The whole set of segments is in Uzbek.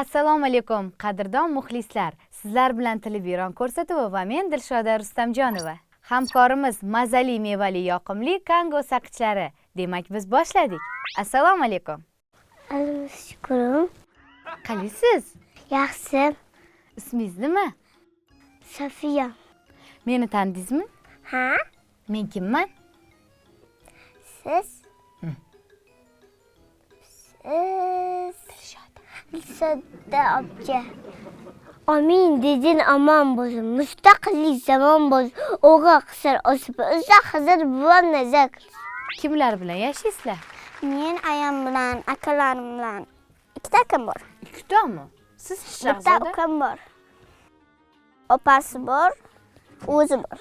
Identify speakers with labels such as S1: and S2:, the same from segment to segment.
S1: Assalomu alaykum, qadrdon muxlislar. Sizlar bilan Televiron ko'rsatuvi va men, Dilshoda Rustamjonova. Hamkorimiz mazali, mevali, yoqimli Kango saqichlari. Demak, biz boshladik. Assalomu alaykum.
S2: Shukurim.
S1: Qalaysiz?
S2: Yaxshi.
S1: Ismingiz nima?
S2: Sofiya.
S1: Meni tanidingizmi?
S2: Ha?
S1: Men kimman?
S2: Siz? Siz. Dilshoda opcha. Amin dedin aman bo'lsin, mustaqillik zamon bo'lsin, o'g'a qisir osib, uzoq Xizr buvam nazar qilsin.
S1: Kimlar bilan yashaysizlar?
S2: Men ayam bilan, akalarim bilan. Ikkita akam bor.
S1: Ikkitami? Siz,
S2: Bitta
S1: Shahzoda?
S2: ukam bor. Opasi bor, o'zi bor.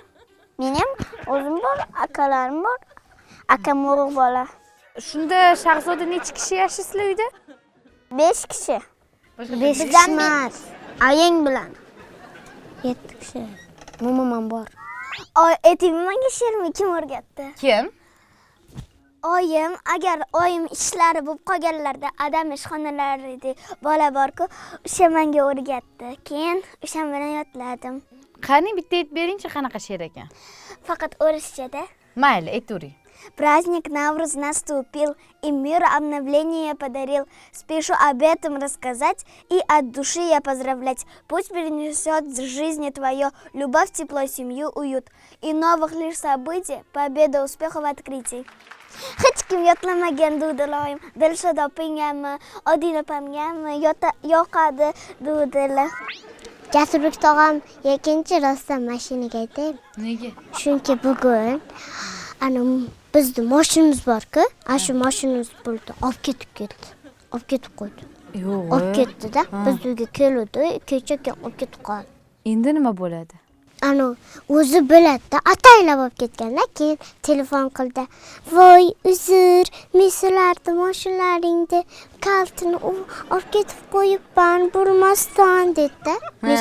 S2: Men ham o'zim bor, akalarim bor. Akam o'g'il bola.
S1: Shunda, Shahzoda, necha kishi yashaysizlar uyda?
S2: 5 kishi. 5 kishi emas. Ayang bilan. 7 kishi. Mo'mam ham bor. Oy, aytaymi menga she'rni kim o'rgatdi?
S1: Kim?
S2: Oyim, agar oyim ishlari bo'lib qolganlarida, adam ishxonalarida bola bor-ku, o'sha menga o'rgatdi. Keyin o'sha bilan yodladim.
S1: Qani, bitta aytib beringchi, qanaqa she'r ekan?
S2: Faqat o'rischada.
S1: Mayli, aytavering.
S2: Праздник Навруз наступил и миру обновление подарил. Спешу об этом рассказать и от души я поздравлять. Пусть принесет в жизни твое любовь, тепло, семью, уют. И новых лишь событий, победа, успехов, открытий. Hech kim yodlamagan duvdiloyim. Dilshod opangami, Odina opamgami yoqadi duvdili. Jasurbek tog'am ikkinchi rostdan mashinaga aytaymi?
S1: Nega?
S2: Chunki bugun ana bizni mashinamiz bor-ku, ana shu mashinamiz pulni olib ketib ketdi. Olib ketib qo'ydi.
S1: Yo'q.
S2: Olib ketdi-da. Biz uyga keluvdi, kecha keyin olib ketib qoldi.
S1: Endi nima bo'ladi?
S2: Ana o'zi biladi-da, ataylab olib ketganda, keyin telefon qildi. "Voy, uzr, men sizlarni mashinalaringni kalitini olib ketib qo'yibman bilmasdan", dedi. Men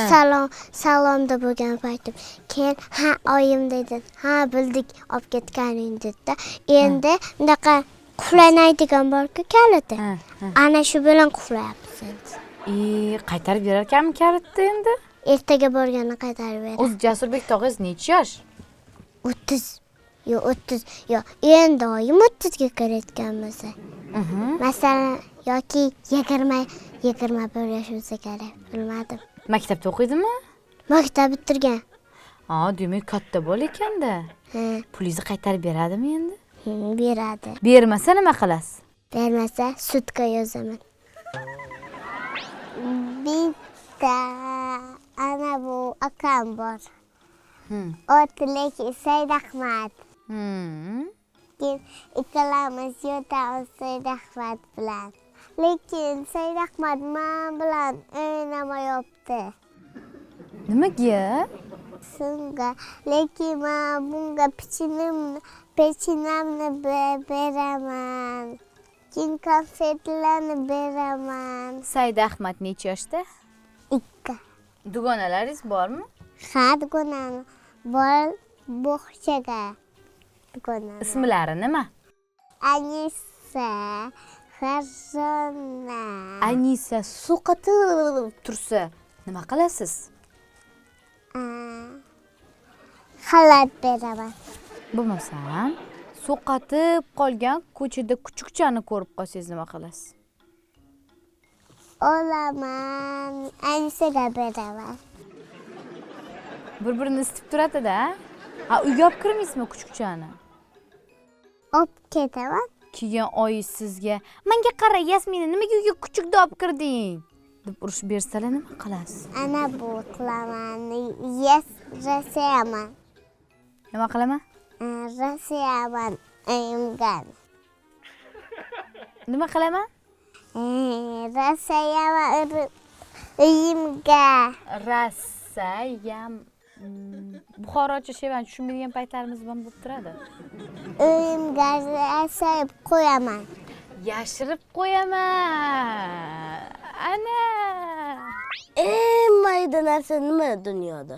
S2: salonda bo'lgan paytim. Keyin "Ha, oyim", dedi. "Ha, bildik olib ketganingni", dedi. Endi bunaqa qulflanadigan bor-ku kaliti.
S1: Ha, ha.
S2: Ana shu bilan qulflayapmiz endi.
S1: E, qaytarib berar ekanmi kalitni endi?
S2: Ertaga borganda qaytarib beradi.
S1: O'zi Jasurbek tog'angiz necha yosh?
S2: 30. Yo, 30. Yo, endi oyim 30 ga kirayotgan bo'lsa. Masalan, yoki 20, 21 yosh bo'lsa kerak, bilmadim.
S1: Maktabda o'qiydimi?
S2: Maktab bitirgan.
S1: Ha, demak, katta bola ekanda.
S2: Ha,
S1: Pulingizni qaytarib beradimi endi?
S2: Beradi.
S1: Bermasa nima qilasiz?
S2: Bermasa sudga yozaman. Bitta ana bu akam bor. Otlik Saidahmad. Keyin ikkalamiz yotamiz Saidahmad bilan. Lekin Saidahmad men bilan o'ynamayapti.
S1: Nimaga?
S2: Shunga, lekin men bunga pechenyamni beraman. Keyin konfetlarni beraman.
S1: Saidahmad necha yoshda?
S2: 2.
S1: Dugonalaringiz bormi?
S2: Ha, dugonam bor, bog'chaga. Dugonam.
S1: Ismlari nima?
S2: Anisa, Farzona.
S1: Anisa so'qatib tursa, nima qilasiz?
S2: Xalat beraman.
S1: Bo'lmasam, so'qatib qolgan ko'chada kuchukchani ko'rib qolsangiz, nima qilasiz?
S2: Olaman, Anisaga beraman.
S1: Bir birini isitib turadida. Ha, uyga olib kirmaysizmi kuchukchani?
S2: Olib ketaman.
S1: Keyin oyi sizga: "Menga qara, Yasmina, nimaga uyga kuchukni olib kirding?" deb urishib bersalar, nima qilasiz?
S2: Ana bu qilaman. Yes, rasayaman.
S1: Nima qilaman?
S2: Rasayaman oyimga.
S1: Nima qilaman?
S2: Rasayaman uyimga.
S1: Rasayam. Buxorocha shevani tushunmaydigan paytlarimiz ham bo'lib turadi.
S2: Uyimga rasayib qo'yaman.
S1: Yashirib qo'yaman. Ana.
S3: Eng mayda narsa nima dunyoda?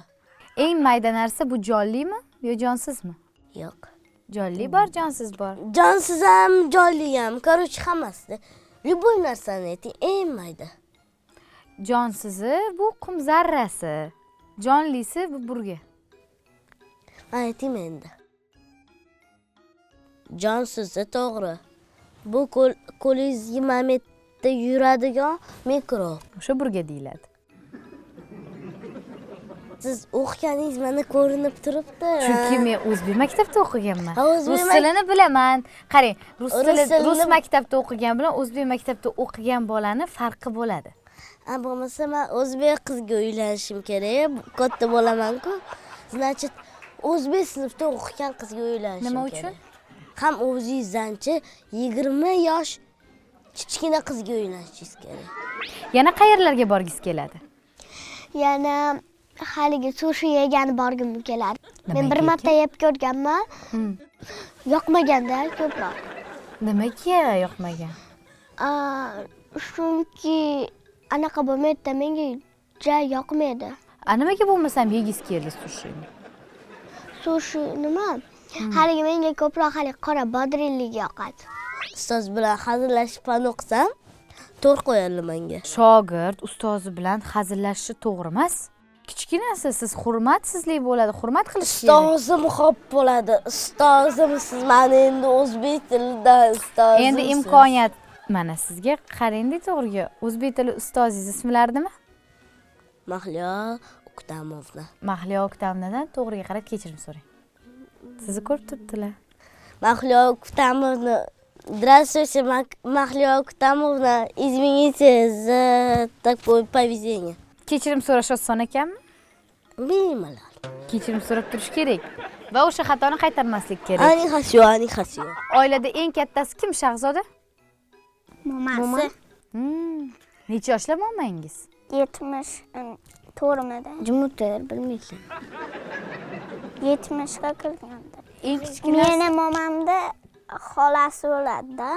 S1: Eng mayda narsa bu jonlimi yo jonsizmi?
S3: Yo'q.
S1: Jonli bor, jonsiz bor.
S3: Jonsiz ham, jonli ham, короче, hammasi. Любой narsani ayting, eng mayda.
S1: Jonsizi bu qum zarrasi, jonlisi bu burga.
S3: Man aytaymi endi? Jonsizi to'g'ri. Bu qo'lingizga momentda yuradigan mikrob.
S1: O'sha burga deyiladi.
S3: Siz o'qiganingiz mana ko'rinib turibdi.
S1: Chunki men o'zbek maktabida o'qiganman.
S3: Ha, o'zbek
S1: Rus tilini bilaman. Qarang, rus tili,
S3: Rus tilini
S1: rus maktabda o'qigan bilan o'zbek maktabda o'qigan bolani farqi bo'ladi.
S3: Ha, bo'lmasa men o'zbek qizga uylanishim kerak. Katta bo'laman-ku. Значит, o'zbek sinfda o'qigan qizga uylanishim
S1: Nima
S3: kerak.
S1: uchun?
S3: Ham o'zingizdanchi 20 yosh kichkina qizga uylanishingiz kerak.
S1: Yana qayerlarga borgisi keladi?
S2: Yana haligi sushi yegani borgim keladi. Men
S1: Nimaga
S2: bir marta yeb ko'rganman. Yoqmaganda ko'proq.
S1: Nimaga yoqmagan?
S2: Chunki anaqa bo'lmaydi, menga ja yoqmaydi.
S1: A nimaga bo'lmasam yegisi keldi sushini?
S2: Sushi nima? Haligi menga ko'proq haligi qora bodrinligi yoqadi.
S3: Ustoz bilan hazillashib fan o'qisam, to'rt qo'yadi menga.
S1: Shogird ustozi bilan hazillashishi to'g'ri emas. Kichkinasi, siz hurmatsizlik bo'ladi, hurmat qilish kerak.
S3: Ustozim xo'p bo'ladi. Ustozim, siz mani endi o'zbek tilidan ustozimsiz.
S1: Endi imkoniyat mana sizga, qarang-da to'g'riga. O'zbek tili ustozingiz ismlari nima?
S3: Mahliyo Uktamovna.
S1: Mahliyo Uktamovnadan to'g'riga qarab kechirim so'rang. Sizni ko'rib turibdilar.
S3: Mahliyo Uktamovna. Здравствуйте, Mahliyo Uktamovna. Извините за такое поведение.
S1: Kechirim so'rash oson ekanmi?
S3: Bemalol.
S1: Kechirim so'rab turish kerak va o'sha xatoni qaytarmaslik kerak.
S3: Annyeonghaseyo, annyeonghaseyo.
S1: Oilada eng kattasi kim, Shahzoda?
S2: Momasi.
S1: Necha yoshda momangiz?
S2: 70, to'g'rimidi?
S3: Jumuter bilmaysan.
S2: 70ga kirganda.
S1: Eng kichkinasi.
S2: Meni momamda xolasi bo'ladi-da.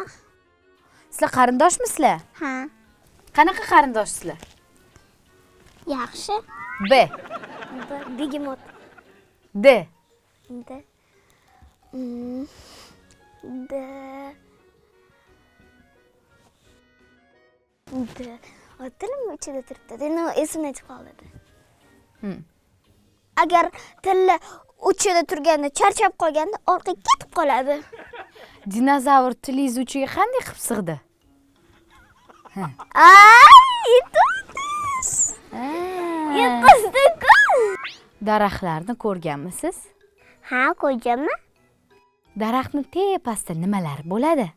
S1: Sizlar qarindoshmisizlar?
S2: Ha.
S1: Qanaqa qarindoshsizlar?
S2: Yaxshi.
S1: B.
S2: B. Begemot.
S1: D.
S2: D. D. D. Tilim ichida turibdi. Endi esimdan chiqib qoldi. Agar tilni uchida turganda charchab qolganda orqaga ketib qoladi.
S1: Dinozavr tilingiz uchiga qanday qilib sig'di?
S2: Ay, yetdingiz. Yetqizdi-ku.
S1: Daraxtlarni ko'rganmisiz?
S2: Ha, ko'rganman.
S1: Daraxtning tepasida nimalar bo'ladi?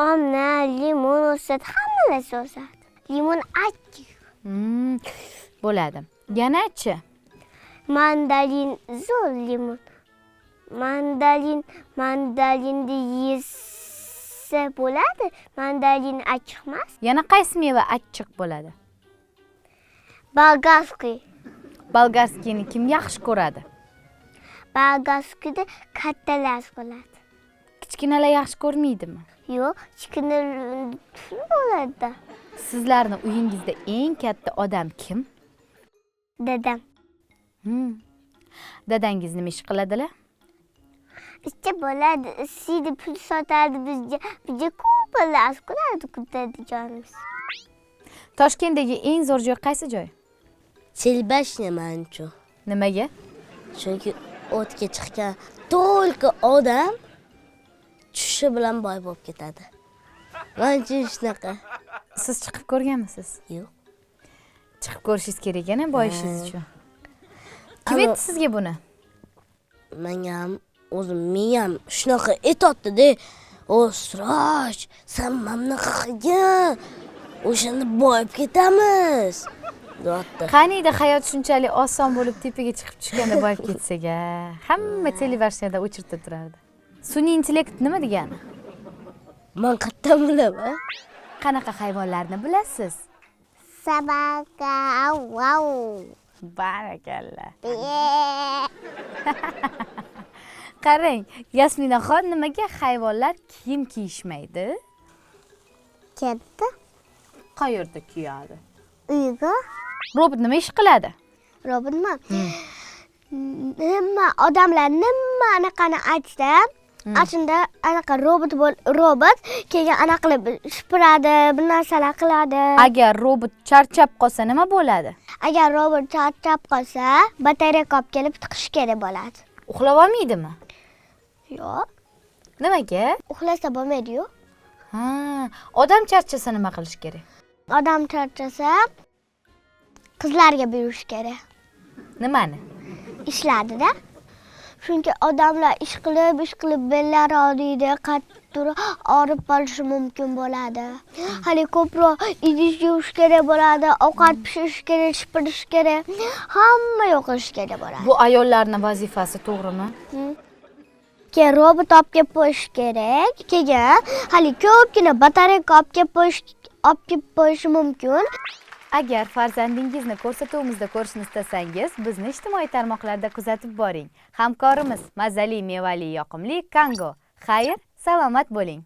S2: Olma, limon o'sadi, hamma narsa o'sadi. Limon achchiq.
S1: Bo'ladi. Yanachi?
S2: Mandalin zo'r limon. Mandalin, mandalinni yesa bo'ladi. Mandalin achchiq emas.
S1: Yana qaysi meva achchiq bo'ladi?
S2: Bolgarskiy.
S1: Bolgarskiyni kim yaxshi ko'radi?
S2: Bolgarskiyni kattalar ko'radi.
S1: Kichkinalar yaxshi ko'rmaydimi?
S2: Yo'q, kichkinalar bo'ladi.
S1: Sizlarni uyingizda eng katta odam kim?
S2: Dadam.
S1: Dadangiz nima ish qiladilar?
S2: Ishchi bo'ladi, ishlaydi, pul sotadi bizga. Bizga ko'p pullar qiladi dadajonimiz.
S1: Toshkentdagi eng zo'r joy qaysi joy?
S3: Telbashня manimcha.
S1: Nimaga?
S3: Chunki o'tga chiqqan to'lka odam tushishi bilan boy bo'lib ketadi. Manimcha shunaqa.
S1: Siz chiqib ko'rganmisiz?
S3: Yo'q.
S1: Chiqib ko'rishingiz kerak ekan, boyishingiz uchun. Kim aytdi sizga buni?
S3: Menga ham o'zim miyam shunaqa aytyapti-da. O, Siroj, sen mana bunaqa qilgin. O'shanda boyib ketamiz. Deyapti.
S1: Qaniydi hayot shunchalik oson bo'lib tepaga chiqib tushganda boyib ketsak, a? Hamma telebashniyada o'chirib turardi. Sun'iy intellekt nima degani?
S3: Men qayerdan bilaman?
S1: Qanaqa hayvonlarni bilasiz?
S2: Собака, au, au.
S1: Barakalla. Qarang, Yasminaxon, nimaga hayvonlar kiyim kiyishmaydi?
S2: Katta.
S1: Qayerda kiyadi?
S2: Uyga.
S1: Robot nima ish qiladi?
S2: Robotmi? Nima odamlar nima anaqani aytsa,
S4: Ashunda anaqa robot robot keyin anaqa qilib supuradi, bir narsalar qiladi.
S1: Agar robot charchab qolsa, nima bo'ladi?
S4: Agar robot charchab qolsa, batareyka olib kelib tiqish kerak bo'ladi.
S1: Uxlab olmaydimi?
S4: Yo'q.
S1: Nimaga?
S4: Uxlasa bo'lmaydi-yu.
S1: Ha, odam charchasa, nima qilish kerak?
S4: Odam charchasa, qizlarga buyurish kerak.
S1: Nimani?
S4: Ishlarida. Chunki odamlar ish qilib, ish qilib bellari og'riydi, qattiq og'rib qolishi mumkin bo'ladi. Hali ko'proq idish yuvish kerak bo'ladi, ovqat pishirish kerak, supurish kerak, hamma yo'q qilish kerak bo'ladi.
S1: Bu ayollarni vazifasi, to'g'rimi?
S4: Keyin robot olib kelib qo'yish kerak. Keyin hali ko'pgina batareyka olib kelib qo'yishi mumkin.
S1: Agar farzandingizni ko'rsatuvimizda ko'rishni istasangiz, bizni ijtimoiy tarmoqlarda kuzatib boring. Hamkorimiz mazali mevali yoqimli Kango. Xayr, salomat bo'ling.